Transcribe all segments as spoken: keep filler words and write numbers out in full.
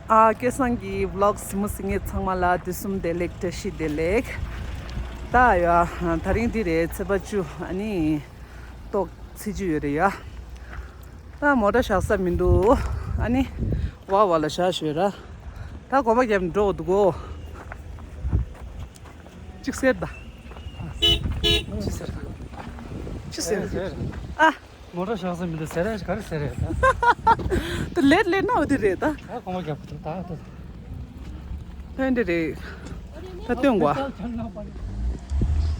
ཨ། སྐལ་བཟང་གི་ཝི་ལོག་གཟིགས་མོ་གཟིགས་མཁན་ཚང་མ་ལ་དུས་གསུམ་བདེ་ལེགས། བཀྲ་ཤིས་བདེ་ལེགས། ད་ཡ། དེ་རིང་འདི་རེད། ཚེས་པ་བཅུ། ཨ་ནི་ཏོག་ཙམ་ཚེས་བཅུ་ཡོད་རེད་ཡ། ད་མོ་ཊ་བཞག་ས་མི་འདུག་ཨ་ནི་ཝ་ཝ་ལ་བཞག་ཞོར་ར། ད་གོམ་པ་རྒྱབ་ནས་འགྲོ་འདུག་གོ། ཅིག་ཟེར་ད། ཅི་ཟེར་ད། ཅི་ཟེར། ཟེར། ཨ། མོ་ཊ་བཞག་ས་མི་འདུག་ཟེར་ར། ག་རེ་ཟེར་རེད་ད། ད་ལེད་ལེད་ན་འོ་དེ་རེད་ད། ད་གོམ་པ་རྒྱབ་ཐུབ་ད་ད། ལྷན་འདི་རེད། ད་སྟོན་གོ།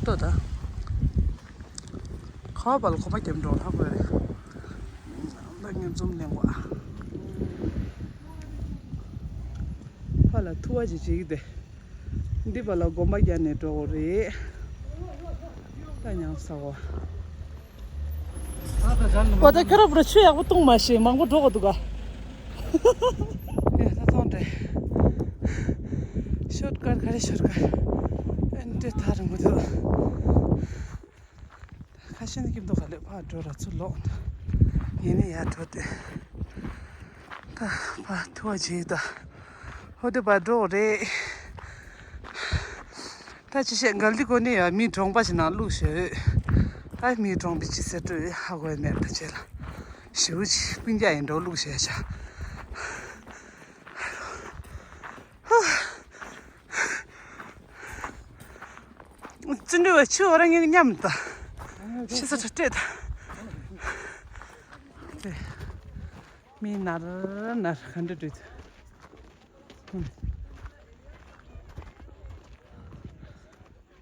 ལྟོས་ད། ཁ་བ་ལ་གོམ་པ་རྒྱབ་འགྲོ་ཧ་གོ་རེད། ད་ངས་འཛུམ་ལེན་གོ། ཕ་ལ་ཐུ་བ་ཅིག་བྱེད་ཀྱི་དེ། འདི་པ་ལ་གོམ་པ་རྒྱབ་ནས་འགྲོ་དགོས་རེད། ད་ཉང་ས་བ། འོ་ད་ཁྱོད་རང་པུ་ར་ཆུ་ཡག་པོ་བཏུང་མ་ཤེས། མང་པོ་འགྲོ་དགོས་འདུག་ག་ཡ་ད་ཐོང་འདྲེ། ཤོར་ཀར་ག་རེ་ཤོར་ཀར། ཨན་ཏེ་ཐར་མི་འདུག་ཁ་ཤས་ནི་སྐྱིད་མདོག་ག་ལེ་ཕར་འགྲོ་ར་ཚུར་ལོག་ཡིན་ནི་ཡར་འགྲོ་དེ། ད་ཕར་ཐུ་བ་བྱེད་ད། ཧོ་དེ་ཕར་འགྲོ་རེད། ད་ཅི་བཤད། གལ་ཏེ་ཁོ་ནི་ཡ་མི་གྲོང་པ་ཞིག་ནང་བླུགས་ཞོད། ད་མི་གྲོང་པའི་ཅི་ཟེར་འགྲོ་ཡོད་ཧ་གོ་ཡ་མེད། ད་བྱས་ལ་ཞེའུ་ཅི་ཀུན་ཀྱག་ཡིན་འགྲོ་བླུགས་ཞོད་ཤག་བརྩོན་འགྲུས་བ་ཆུ་འོ་ར་ངས་མཉམ་ད། ཤི་ས་ཁྲ་སྤྲད་ད། དེ། མི་ནར་ནར་ག་འདྲ་འགྲོ་དུས།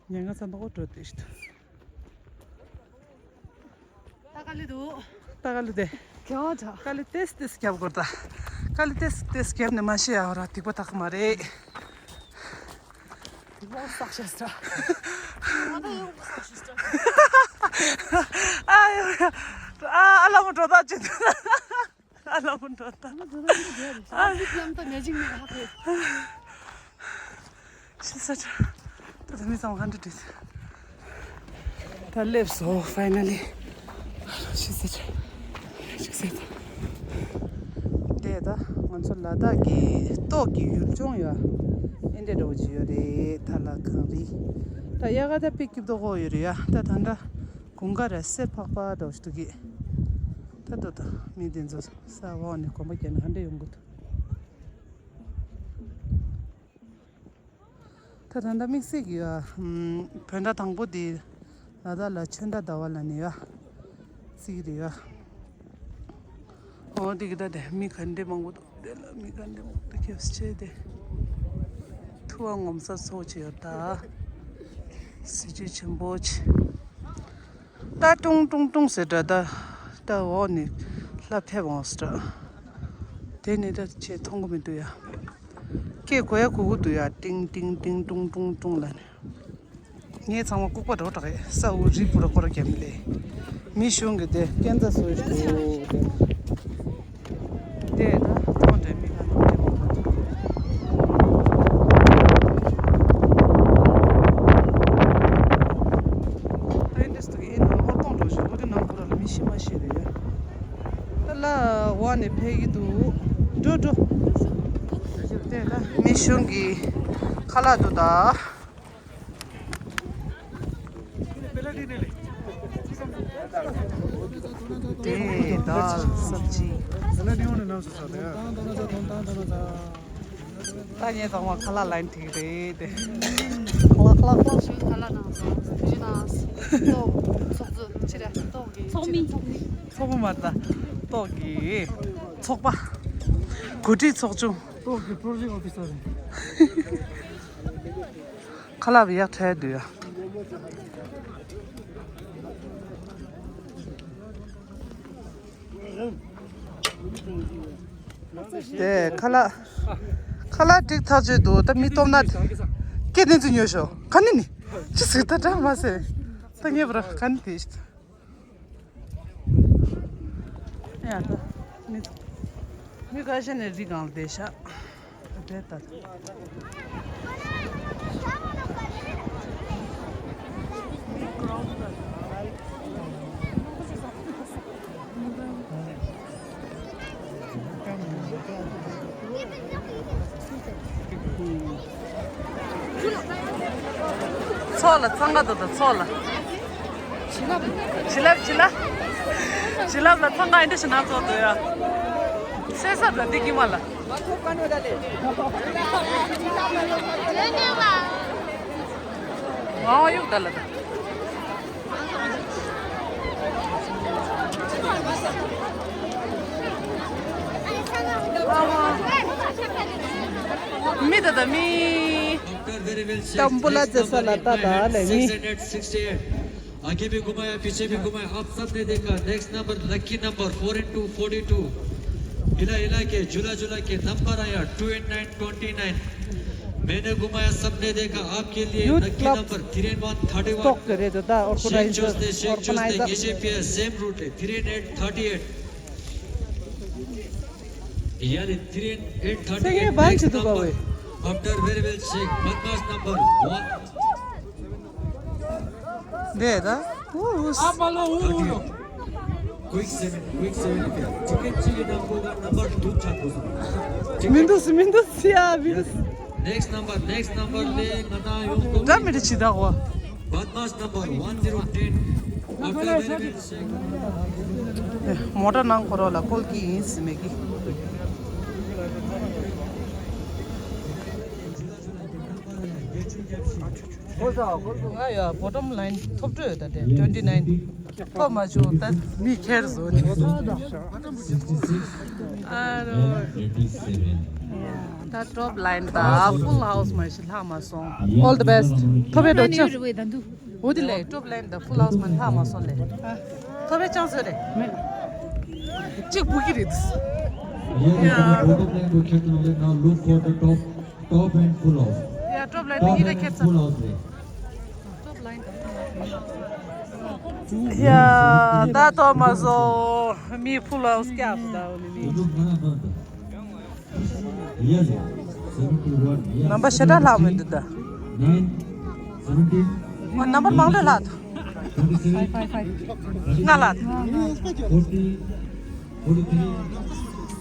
ཉེན་ཁ་ཚ་མདོག་འགྲོ་དུས་ཤི་ད། ད་ག་ལེ་འདུག་ད་ག་ལེ་དེ། གྱང་ཆ། དཀའ་ལས་ཏེས་ཏེས་རྒྱབ་དགོས་ད། དཀའ་ལས་ཏེས་ཏེས་རྒྱབ་ནས་མ་ཤི་ཡ་བ་ར་སྡིག་པ་དག་གི་མ་རེད། སྡིག་པ་བསགས་ཤེས་ད། ང་ད་ཡོང་བསགས་ཤེས་ད། ཨ་ཡོ་ཡོ། ཨ་ཨ་ལ་མོ་འགྲོ་ད་ཅི་འདུག་ཨ་ལ་མོ་འགྲོ་ད། ཨ་ལ་མོ་འགྲོ་ད། ཨ་ལ་མོ་འགྲོ་ད། ཤི་ས་ཆ། ད་ད་མི་ཚང་མ་ཧན་ཏུ་ཏིས། ད་སླེབས་སོ་ཕའི་ན་ལི། ཤི་ས་ཆ། ཤི་ས་ཆ། དེ་ད་ང་ཚོ་ལ་དྭགས་ཀྱི་ཏོག་གི་ཡུལ་ལྗོངས་ཡ། ཨེ་འདྲ་འདྲ་བོ་ཅིག་ཡོད་རེད། ད་ལ་གངས་རི། ད་ཡ་ག་ད་པིག་སྐྱིད་པོ་ཡོད་རེད་ཡ། ད་ད་འདྲ་དགུན་ཁ་ར་སེར་ཕག་པ་འདྲ་བོ་ཞིག་འདུག་གི། ད་ད་ད་མི་དེ་ཚོ་ས་འོག་ནས་གོམ་པ་རྒྱབ་ནས་ཧ་འདྲ་ཡོང་གི་འདུག་ད་ད་ལྟ་དམིགས་བསལ་གྱི་ཨ། བོད་ཟླ་དང་པོ་དེ་ལ་དྭགས་ལ་ཆོས་ཟླ་ཟླ་བ་ལ་ནི་ཡ། བརྩི་གི་རེད་ཡ། འོ་དེ་གི་ད་དེ་མི་ག་འདྲ་མང་པོ་འདུག་དེ་ལ་མི་ག་འདྲ་མང་པོ་འདུག་ཁྱེད་ཆེ་དེ། ཐུ་བ་ངོམ་ས་ཚོགས་ཆེ་ཡོད་ད། གཟི་བརྗིད་ཆེན་པོ་ཆེ། ད་ཀྲུང་ཀྲུང་ཀྲུང་ཟེར་འདྲ་ད། ད་འོག་ནས་ལྷ་ཕེབས་འོང་ཟེར་འདྲ། དེ་ནས་ད་ཆེ་མཐོང་གི་མི་འདུག་ཡ། སྐད་གོ་ཡ་གོ་གི་འདུག་ཡ། ཏིང་ཏིང་ཏིང་ཀྲུང་ཀྲུང་ཀྲུང་ལ་ནི། ངས་ཚང་མ་ལྐུགས་པ་འགྲོ་དྲག་ཡ། ས་འུ་རི་པུ་ར་ཀོ་ར་རྒྱབ་ལེ། མི་གཞུང་གི་དེ་སྐྱེན་རྩ་སོ་ཞིག་འདུག་དེ། དེ་ད་ཐོང་དྲན་མི་ལ་ནང་དེ་མང་པོ་འདུག་ད་ཨེ་འདྲས་འདུག་ཨེ་ནང་ཧོར་གཏོང་འགྲོ་ཞིག་ཧོ་དེ་ནང་ཁོ་ར་ལ་མི་ཤི་མ་ཤི་རེད་ཡ། ད་ལ་འོག་ནས་ཕེབས་ཀྱི་འདུག་འགྲོ་འགྲོ། དེ་ལ་མི་གཞུང་གི་ཁ་ལག་འདུག་ད། དེ་ད་སབ་ཅི། ད་ངས་ཚང་མ་ཁ་ལག་ལ་ཡིན་ཐིག་རེད་དེ། ཁ་ལག་ཁ་ལག་ཁ་ལག་ཁ་ལག་ནང་སོང་། དེ་རིང་ནང་ཏོག་ཚོགས་གཙོ་ཅི་རེད། ཏོག་གི་ཚོགས་མི། ཚོགས་པ་མ་རེད་ད། ཏོག་གི་ཚོགས་པ། འགོ་ཁྲིད་ཚོགས་ཆུང་། ཏོག་གི་པྲོ་ཇེག་ཨོ་ཕི་སར་རེད། ཁ་ལག་བི་ཡག་ཁྲལ་འདུག་ཡ། དེ་ཁ་ལག་ཁ་ལག་འགྲིག་ཐག་ཆོད་འདུག་ད་མི་སྟོབས་ན་སྐད་ནི་ཚུ་ཉོ་ཤོག་ག་ནི་ནི་ཅི་ཟིག་ད་འདྲ་མ་ཟེར། ད་ངེས་པར་ག་ནི་དེ་ཤི། ཡ་ད་མི་མི་ཁ་ཤས་ནས་རི་སྒང་ལ་བསྡད་ཤག་དེ་ལྟར། ཚོགས་ལ་འཚང་ཁ་འདུག་ད་ཚོགས་ལ། བྱིན་རླབས་བྱིན་རླབས་བྱིན་རླབས་ལ་འཚང་ཁ་ཨེ་འདྲ་ཞིག་ན་ཚོགས་འདུག་ཡ། སེ་ས་ད་འདི་ཀི་མ་ལ། ཨ་ཡུག་ད་ལ་ད། མི་ད་ད་མི། After very well check, next number in six hundred sixty-eight. आगे भी घुमाया, पीछे भी घुमाया, आप सबने देखा। Next number, lucky number, four into forty-two. हिला हिला के, झुला झुला के, नंबर आया, two and nine twenty-nine. मैंने घुमाया, सबने देखा। आपके लिए lucky number three and one thirty-one. Shake Tuesday, Shake Tuesday, A J P S, same route है, three and eight thirty-eight. यानी three and eight thirty-eight. Next number, after very well check, बदमाश number one. འདི་ད། Quick seven, quick seven. Ticket གཅིག་གི་ནང་ཁོ་ག་number དུ་ཆགས་དགོས་སོང་། མི་འདུག་མི་འདུག་ཡ་མི་འདུག Next number, next number ལས་ང་དང་ཡོང་དགོས། འདྲ་མི་འདྲ་ཅི་ད་གོ། Badmash number one zero ten. After very well check. མོ་ཊ་ནང་ཁོ་རོ་ལ་ཀོལ་གི་ཡིན་སི་མེ་གི། ང་ཡ་bottom line ཐོབ་འགྲོ་ཡོད་ད་དེ་twenty nine ཐོབ་མ་བྱུང་ད་མི་ཁྱེར་བཟོ་ནི། ཨ་རོ། ད་top line ད་full house མ་ཤི་ལྷག་མ་སོང་། All the best. ཐོབ་ཡོད་འགྲོ་ཆོ། འོ་དེ་ལས་top line ད་full house མ་ལྷག་མ་སོང་ལས། ཐོབ་པའི་ཅང་ཟེར་རེད། གཅིག་བུ་གི་རེད། Yeah, yeah, bottom line ཁྱེར་ནོ་ལས། Now look for the top, top and full house. Yeah, top line དེ་ཡིན་ད་ཁྱེར་ཚར། Full house རེད། Top line ད་full house། Yeah, ད་ཐོབ་མ་སོང་། མི་full house སྐྱབས་ད་འོ་ནི་མི། Yes, seventy-one, yes. ནམ་པར་ཞེ་དྲག་ལྷག་མི་འདུག་ད། Nine, seventeen, ཨ། ནམ་པར་མང་ལོས་ལྷག་འདུག twenty-seven, ལྔ་ལྷག་འདུག forty, forty-three,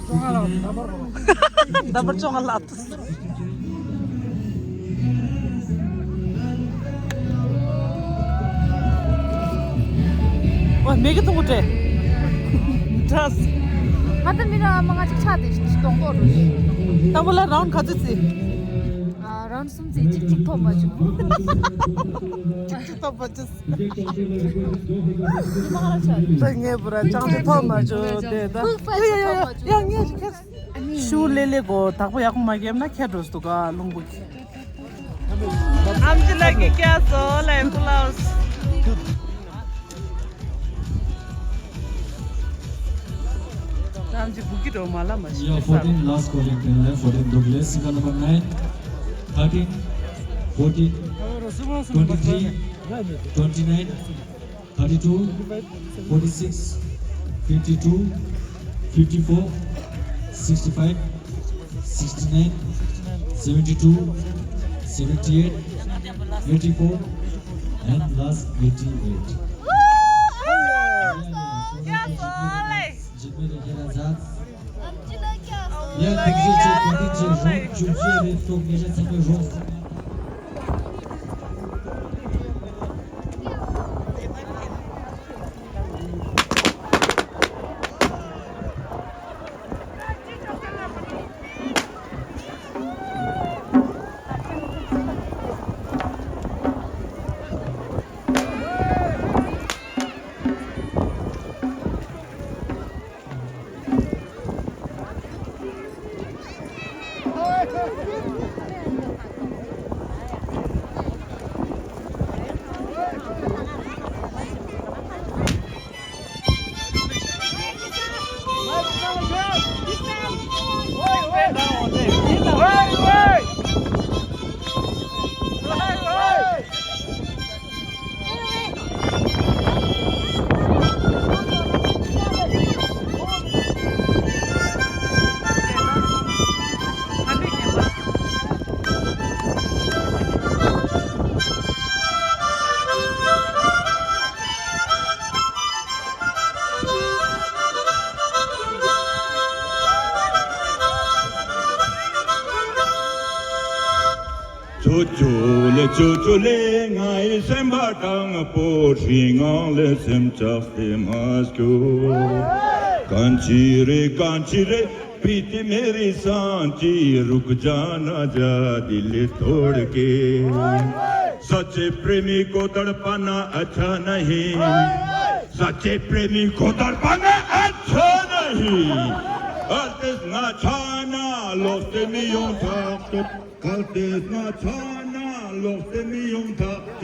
fifty-nine. ནམ་པར་བཅོ་ལྔ་ལྷག་འདུག་ཨོ། མེ་གི་ཐུང་གུ་སྤྲད། འདྲ། ང་ད་མི་ར་མ་ང་ཅིག་ཆགས་ཏེ་ཞིག་གཏོང་གོ་རུ། དང་པོ་ལ་རའུན་ག་ཚོད་རྩིས། ཨ། རའུན་གསུམ་རྩིས། གཅིག་གཅིག་ཐོབ་མ་བྱུང་། གཅིག་གཅིག་ཐོབ་མ་བྱུང་། ད་ངས་བུ་ར་ཅང་ཅིག་ཐོབ་མ་བྱུང་དེ་ད། ཡ་ཡ་ཡ་ཡ། ངས་ཅིག་ཁྱེར། ཤུ་ལེ་ལེ་གོ་དག་པོ་ཡག་པོ་མ་བརྒྱབ་ན་ཁྱེར་འགྲོ་སུ་ག་ལུང་པོ་གི། ཨམ་ཆི་ལགས་ཀྱིས་བསྐྱལ་སོང་ལ་ཕུ་ལའོ་སི། ཨམ་ཆི་བུ་གི་འགྲོ་མ་ལ་མ་ཤི། Yeah, fourteen, last calling, ten line, fourteen འདུག་ལེ། Single number nine, thirteen, fourteen, twenty-three, twenty-nine, thirty-two, forty-six, fifty-two, fifty-four, sixty-five, sixty-nine, seventy-two, seventy-eight, eighty-four, and last eighty-eight. ཡ། ཐུགས་རྗེ་ཆེ། ག་དུས་ཅི་རུང་བཅུ་བཞི་རེ་ཐོག་ཉེ་ཆར་ཚང་མས་རོགས། ཅོ་ཅོ་ལེ་ཅོ་ཅོ་ལེ། ང་ཡི་སེམས་པ་དང་པོ་ཧྲི་ངང་ལེ་སེམས་ཆགས་ཏེ་མ་སྐྱོ། གང་ཅི་རེད་གང་ཅི་རེད། प्रीति मेरी सांची रुक जाना जा दिल तोड़ के। सच्चे प्रेमी को तड़पाना अच्छा नहीं। सच्चे प्रेमी को तड़पाना अच्छा नहीं। Kaltes nga chana los te mi yon tak. Kaltes nga chana los te mi yon tak.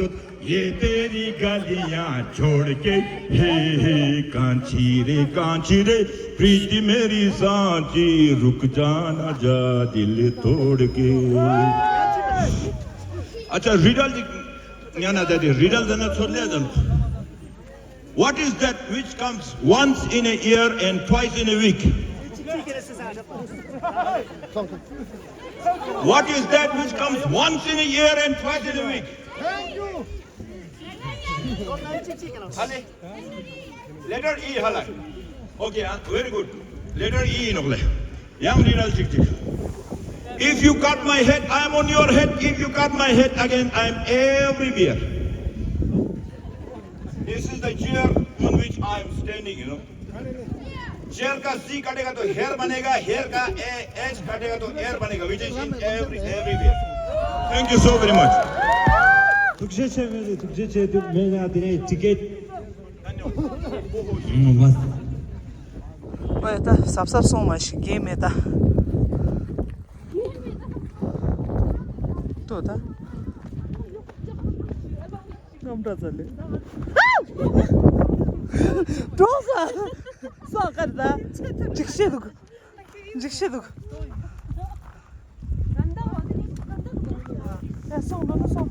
ये तेरी गलियां छोड़ के, हे, हे, कांची रे, कांची रे, प्रीति मेरी सांची, रुक जाना जा दिल तोड़ के। अच्छा, रिडल जी, न्याना दादी, रिडल जना छोड़ ले जन। What is that which comes once in a year and twice in a week? What is that which comes once in a year and twice in a week? Ale. Letter E hala. Okay, ah, very good. Letter E nokle. Young leader chik chik. If you cut my head, I am on your head. If you cut my head again, I am everywhere. This is the chair on which I am standing, you know. Chair का सी कटेगा तो हेयर बनेगा, हेयर का A H कटेगा तो एयर बनेगा, which is in every everywhere. Thank you so very much. ཐུགས་རྗེ་ཆེ། མེད་ཐུགས་རྗེ་ཆེ། དུ་མེད་ན་དེ་ནས་ཊི་ཀེཊ། ཨོ་ད་གཟབ་གཟབ་སོང་མ་ཤི་གེ་མེད་ད། ཏོ་ད། རྔམ་དྲག་ཙ་ལེ། འགྲོ་ས། སོག་ཀར་ད། འཇིགས་ཤེས་འདུག་འཇིགས་ཤེས་འདུག་ཨེ་སོང་ནོ་ནོ་སོང་།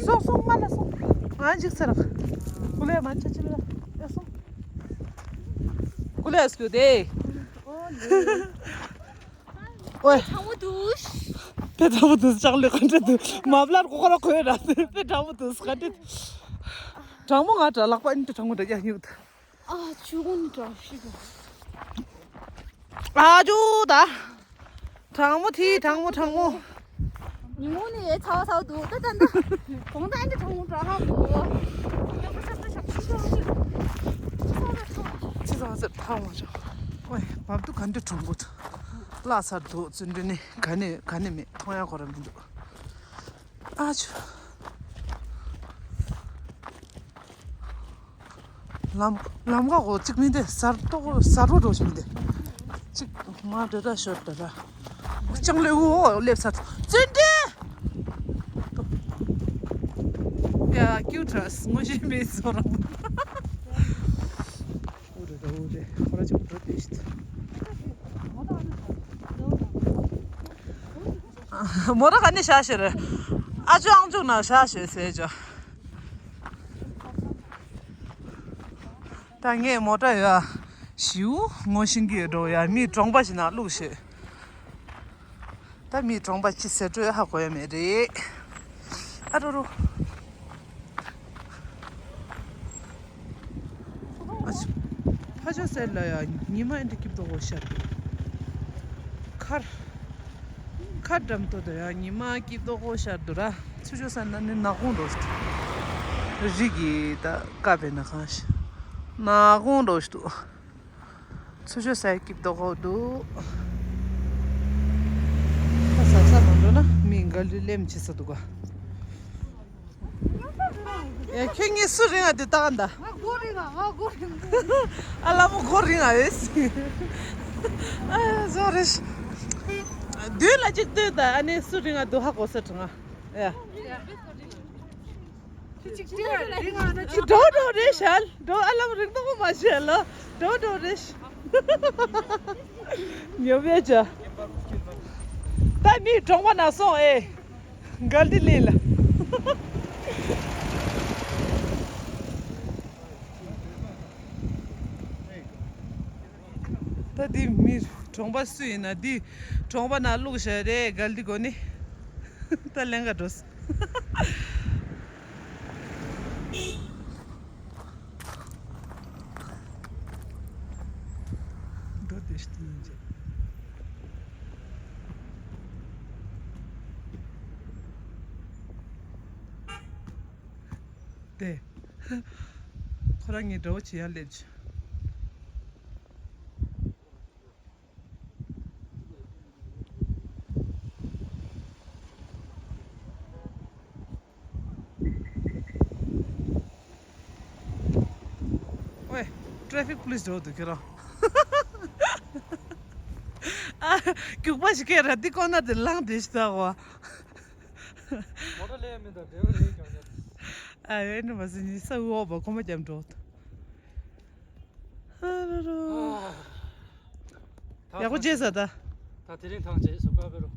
སོང་སོང་མ་ལ་སོང་། ང་འཇིགས་ཚར། ཀུ་ལེ་མ་ཆ་ཆི་ལ། ཨེ་སོང་། ཀུ་ལེ་སྐྱོ་དེ། ཨོའི། གྲང་མོ་འདུག་དཔེ་གྲང་མོ་འདུག་ཅག་ལེ་ག་འདྲ་འདུག་མ་བླར་ཀོ་ཁ་ར་ཁོའི་ར་དཔེ་གྲང་མོ་འདུག་ག་འདྲ། གྲང་མོ་ང་དྲ་ལག་པ་ཨིན་དྲ་གྲང་མོ་འདྲ་ཡ་ཉུག་ད། ཨ་ཆུ་ཀུན་གྲང་ཤི་ག་ཨ་ཇུ་ད། གྲང་མོ་ཐི་གྲང་མོ་གྲང་མོ། ཉིན་མོ་ནས་ཡའི་ཚ་བ་ཚ་བ་འདུག་ད་ད་ད། གོང་ད་ཨིན་དྲ་གྲང་མོ་འདྲ་ཧ་གོ་ཆི་ཚ་ཚ་ཐང་མ་ཅང་། ཨོའི་བབ་དུ་ག་འདྲ་གྲང་མོ་ད། བརླག་ཚར་འདུག་བཙོན་འདྲེ་ནི་ག་ནས་ག་ནས་མེད་མཐོང་ཡ་གོ་ར་མི་འདུག་ཨ་ཆུ། ལམ་ལམ་ཁ་གོ་གཅིག་མི་འདི་གསར་ཏོག་གསར་རོ་འགྲོ་ཞིག་མི་འདི་གཅིག་མ་འདྲ་འདྲ་ཤོར་འདྲ་འདྲ། ཅང་ལེ་འུ་ཨོ་སླེབས་ཚར་བཙོན་འདྲེ། ཡ་ཀྱུ་ཊ་ར་སི་ངོ་ཤེས་མེད་ཚོ་རང་། འུ་རེ་ད་འུ་རེ་ཁོ་ར་ཅིག་འགྲོ་དེ་ཤི། མོ་ར་ག་ནས་བཞག་ཤེར། ཨ་ཅོ་ཨང་ཅུག་ན་བཞག་ཤེར་ཟེར་ཅོ། ད་ངས་མོ་ཊ་ཡ་ཞིའུ་ངོ་ཤེས་ཀྱི་འགྲོ་ཡ་མི་གྲོང་པ་ཞིག་ན་བླུགས་ཤེར། ད་མི་གྲོང་པ་ཅི་ཟེར་འགྲོ་ཧ་གོ་ཡ་མེད་རེད། ཨ་རོ་རོ། ཨ་ཅི། ཕ་ཇོ་ཟེར་ལ་ཡ་ཉི་མ་ཨེ་འདྲ་སྐྱིད་པོ་ཤར། ཁར། ཁར་འགྲམ་ཏོ་དོ་ཡ་ཉི་མ་སྐྱིད་པོ་ཤར་དུ་ར། ཚུ་ཇོ་ཟེར་ན་ནི་ནག་ཁུང་འགྲོ་ཤི། རི་གི་ད་ཀ་བེ་ན་ཁང་ཤི། ནག་ཁུང་འགྲོ་ཤི་དུ། ཚུ་ཤོ་སའི་སྐྱིད་མདོག་ཁོག་འདུག་ད་ཟབ་ཟབ་མ་འགྲོ་ན་མི་འགའ་ལུས་ལེམ་བྱེད་ས་འདུག་ག་ཡ་ཁྱོད་ངའི་སུ་རིང་ང་དེ་ལྟ་ག་འདའ། ང་མགོ་རིང་ང་ང་མགོ་རིང་། ཨ་ལ་མོ་མགོ་རིང་ང་ཨེ་སི། ཨ་ཟོ་རེ་ཤི། མདུན་ལ་གཅིག་ལྟོས་ད་ཨ་ནི་སུ་རིང་ང་འདུག་ཧ་གོ་ས་དྲི་ང་། ཡ། འགྲོ་འགྲོ་རེད་ཤལ། འགྲོ་ཨ་ལམ་རིག་མདོག་མ་ཤལ་ལ། འགྲོ་འགྲོ་རེད་ཤལ། ཉོ་བས་ཅ། ད་མི་གྲོང་པ་ན་སོང་ཨེ། གལ་ཏེ་ལེ་ལ། ད་འདི་མི་གྲོང་པ་སུ་ཡིན་ན་འདི་གྲོང་པ་ན་བླུགས་བཞག་རེད་གལ་ཏེ་གོ་ནི། ད་ལེན་ག་འགྲོ་སོང་། འགྲོ་དེ་ཤི་ཏི་ཡིན་ཅེ། དེ། ཁོ་རང་ངའི་དགྲ་བོ་བྱེད་ཡ་སླེབས་བྱུང་། ཝེ། ཊེ་ཕིག་པུ་ལིས་འགྲོ་འདུག་ཁྱེད་རང་། ཨ། རྒྱུག་པ་ཞིག་ཁྱེད་རང་འདི་ཀོ་ན་དེ་ལངས་དེ་ཞིག་ད་གོ། མོ་ཊ་ལས་མི་འདུག་ཌེ་རེ་བར་ལས་ཀྱང་ཡོད། ཨ་ཡོད་ནི་མ་ཟིན་ནི་ས་འུ་འོག་པ་ཁོ་མ་རྒྱབ་འགྲོ། ཨ་རོ་རོ། ཨ། ཡག་པོ་བྱས་ས་ད། ད་དེ་རིང་ཐང་བྱས་སུ་ཀ་བེ་རོ།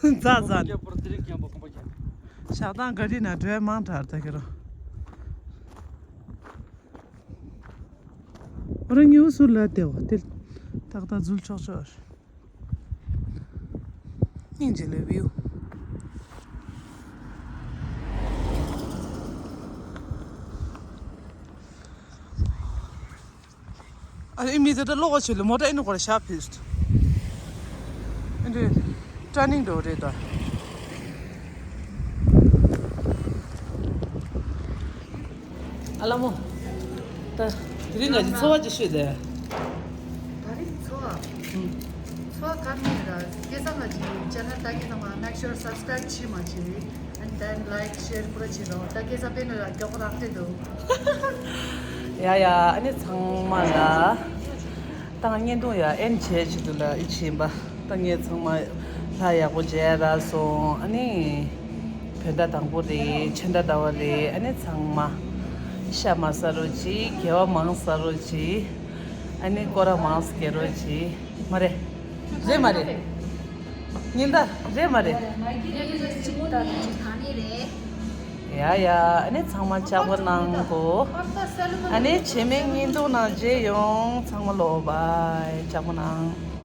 ཛ་ཛ། རྒྱབ་པོར་དེ་རིང་རྒྱབ་པོ་ཁོ་མ་རྒྱབ། ཞག་དང་ག་རི་ན་འགྲོ་ཡ་མང་དྲག་ད་ཁྱེད་རང་། ཁོ་རང་ཉེ་བོ་ཟུར་ལ་བསྡད་བ་དེ། ཏག་ཏག་འཛུལ་ཆོག་ཆོག་སྙིང་རྗེ་ལོས་བིའུ། ཨ་ཨི་མི་དེ་ད་ལོག་བ་ཆེ་ལེ་མོ་ཊ་ཨེ་ནི་ཁོ་ར་ཤ་ཕིས། ཨེ་འདྲེ་ཊར་ནིང་འགྲོ་རེད་ད། ཨ་ལ་མོ། ད་དེ་རིང་ང་ཚོ་འཚོ་བ་ཅིག་ཤོད་དེ། ད་རིང་འཚོ་བ། ཨུམ། འཚོ་བ་ག་ནས་ར་སྐལ་བཟང་ལགས་ཀྱི་ཆེ་ནལ་ལྟ་མཁན་རྣམས་make sure subscribe བྱེད་མ་བྱེད། And then like share བཀྲ་ཤིས་རོགས། ད་སྐལ་བཟང་དཔེ་ནི་ལ་མགྱོགས་པོ་རག་བསྡད་འདུག་ཡ་ཡ། ཨ་ནི་ཚང་མ་ལ་ད་ང་བརྙན་ཐུང་ཡ་ཨེན་བྱས་བྱེད་དུ་ལ་ཨི་ཆེན་པ་ད་ངས་ཚང་མ་ལྷ་ཡག་པོ་མཇལ་རག་སོང་། ཨ་ནི་བོད་ཟླ་དང་པོ་རེད། ཕྱི་ཟླ་ཟླ་བ་རེད། ཨ་ནི་ཚང་མ་ཤ་མ་ཟ་རོགས་གྱིས། དགེ་བ་མང་ཟ་རོགས་གྱིས། ཨ་ནི་སྐོར་ར་མང་ཟ་རོགས་གྱིས། མ་རེད། རེད་མ་རེད། ཉིན་ད་རེད་མ་རེད། ཡ་ཡ། ཨ་ནི་ཚང་མ་ལྕགས་པོ་གནང་གོ། ཨ་ནི་རྗེས་མའི་བརྙན་ཐུང་ནང་མཇལ་ཡོང་། ཚང་མ་ལོ་བའི་ལྕགས་པོ་གནང་།